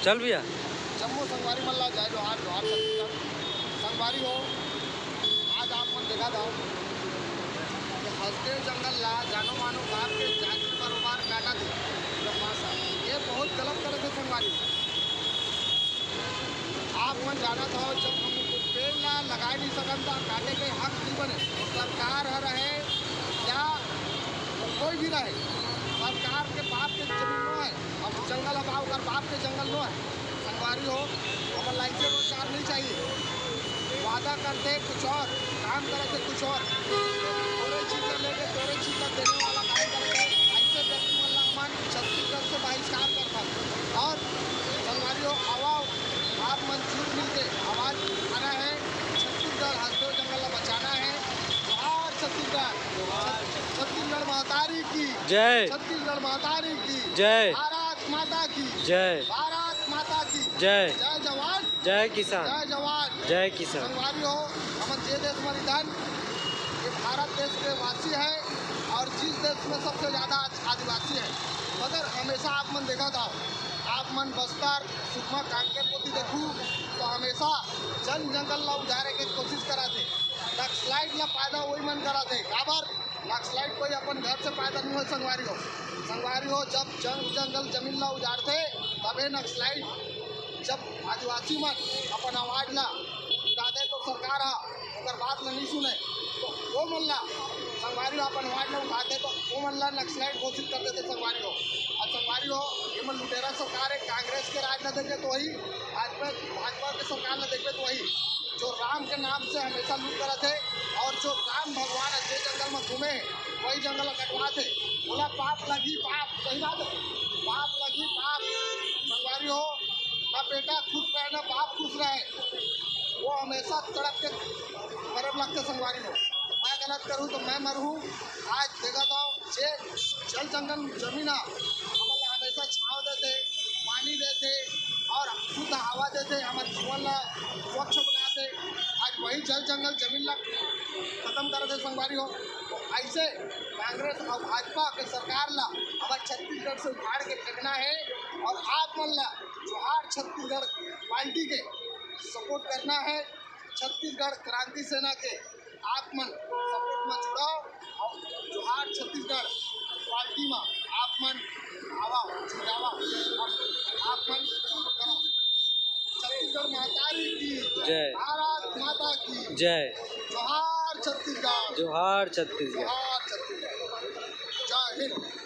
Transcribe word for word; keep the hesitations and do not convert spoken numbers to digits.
चल भैया। जम्मो संगवारी मन ला जय जोहार, जोहार छत्तीसगढ़। संगवारी हो, आज आप मन देखा था कि हसदेव जंगल ला जानो मानो बाप के जाति बरोबर काटा थे। ये बहुत गलत करे थे संगवारी। आप मन जानत हव, जब हम पेड़ ला लगाए नहीं सकन, त काटे के हक नहीं बने। वो सरकार ह रहे या कोई भी रहे, सरकार के बाप के जमीन नो है। अब जंगल अब ओकर बाप के जंगल नो है। संगवारी हो, हमन ला ऐसे रोजगार नहीं चाहिए। वादा करते कुछ और, काम करते कुछ और। तोरे चीज ला लेके तोरे चीज ला देने वाला काम करते ऐसे व्यक्ति मन ला हमन छत्तीसगढ़ से बहिष्कार करथन। और संगवारी हो, आवा, आप मन जुट मिलके आवाज उठाना है। छत्तीसगढ़ हसदेव जंगल ला बचाना है। जोहार छत्तीसगढ़। छत्तीसगढ़ महतारी की जय। छत्तीसगढ़ महतारी की जय। भारत माता की जय। भारत माता की जय। जय जवान। जय किसान। जय जवान। जय किसान। संगवारी हो, हमन जे देश में रिथन, ये भारत देश के वासी है और जिस देश में सबसे ज्यादा आज आदिवासी है। मगर हमेशा आप मन देखा था, आप मन बस्तर, सुकमा, कांकेर कोती देखू, तो हमेशा जन जंगल ला उजारे के कोशिश करा थे। नक्सलाइट ला पैदा वही मन करा थे। काबर? नक्सलाइट कोई अपन घर से पैदा नहीं हो संगवारी हो। संगवारी हो, जब जंग जंगल जमीन ला उजारथे, तबे नक्सलाइट, जब आदिवासी मन अपन आवाज ला उठाथे तो सरकार हा ओकर बात ला नहीं सुने, तो वो मन ला संगवारी हो अपन आवाज ला उठाथे तो वो मन ला नक्सलाइट घोषित कर देथे संगवारी हो। अब संगवारी हो, ये मन लुटेरा सरकार है, कांग्रेस के राज ला देखे तो वही, भाजपा भाजपा के सरकार ला देखे तो वही। जो राम के नाम से हमेशा लूट करत हे और जो राम भगवान ह जे जंगल में घूमे हे, वही जंगल ला कटवात हे। बोला पाप लगी पाप, सही बात है, पाप लगी पाप। संगवारी हो, ना बेटा खुश रहे ना बाप खुश रहे, वो हमेशा तड़प के मरे लगते संगवारी हो। मैं गलत करूँ तो मैं मरहूँ। आज देखा था जे जल जंगल जमीन ह हमन ला हमेशा छांव देथे, पानी देथे और शुद्ध हवा देथे, हमर जीवन ला स्वच्छ बनाथे। आज वही जल जंगल जमीन ला खत्म कर दे संगवारी हो। तो ऐसे कांग्रेस और भाजपा के सरकार ला हमर छत्तीसगढ़ से उखाड़ के फेंकना है और आप मन ला जोहार छत्तीसगढ़ पार्टी के सपोर्ट करना है। छत्तीसगढ़ क्रांति सेना के आप मन सपोर्ट में जुड़ाव और जोहार छत्तीसगढ़ पार्टी में आप मन आवा, जुड़ावा और आप मन सपोर्ट करो। छत्तीसगढ़ महतारी की जय। भारत माता की जय। जोहार छत्तीसगढ़। जोहार छत्तीसगढ़। जोहार छत्तीसगढ़। जय हिंद।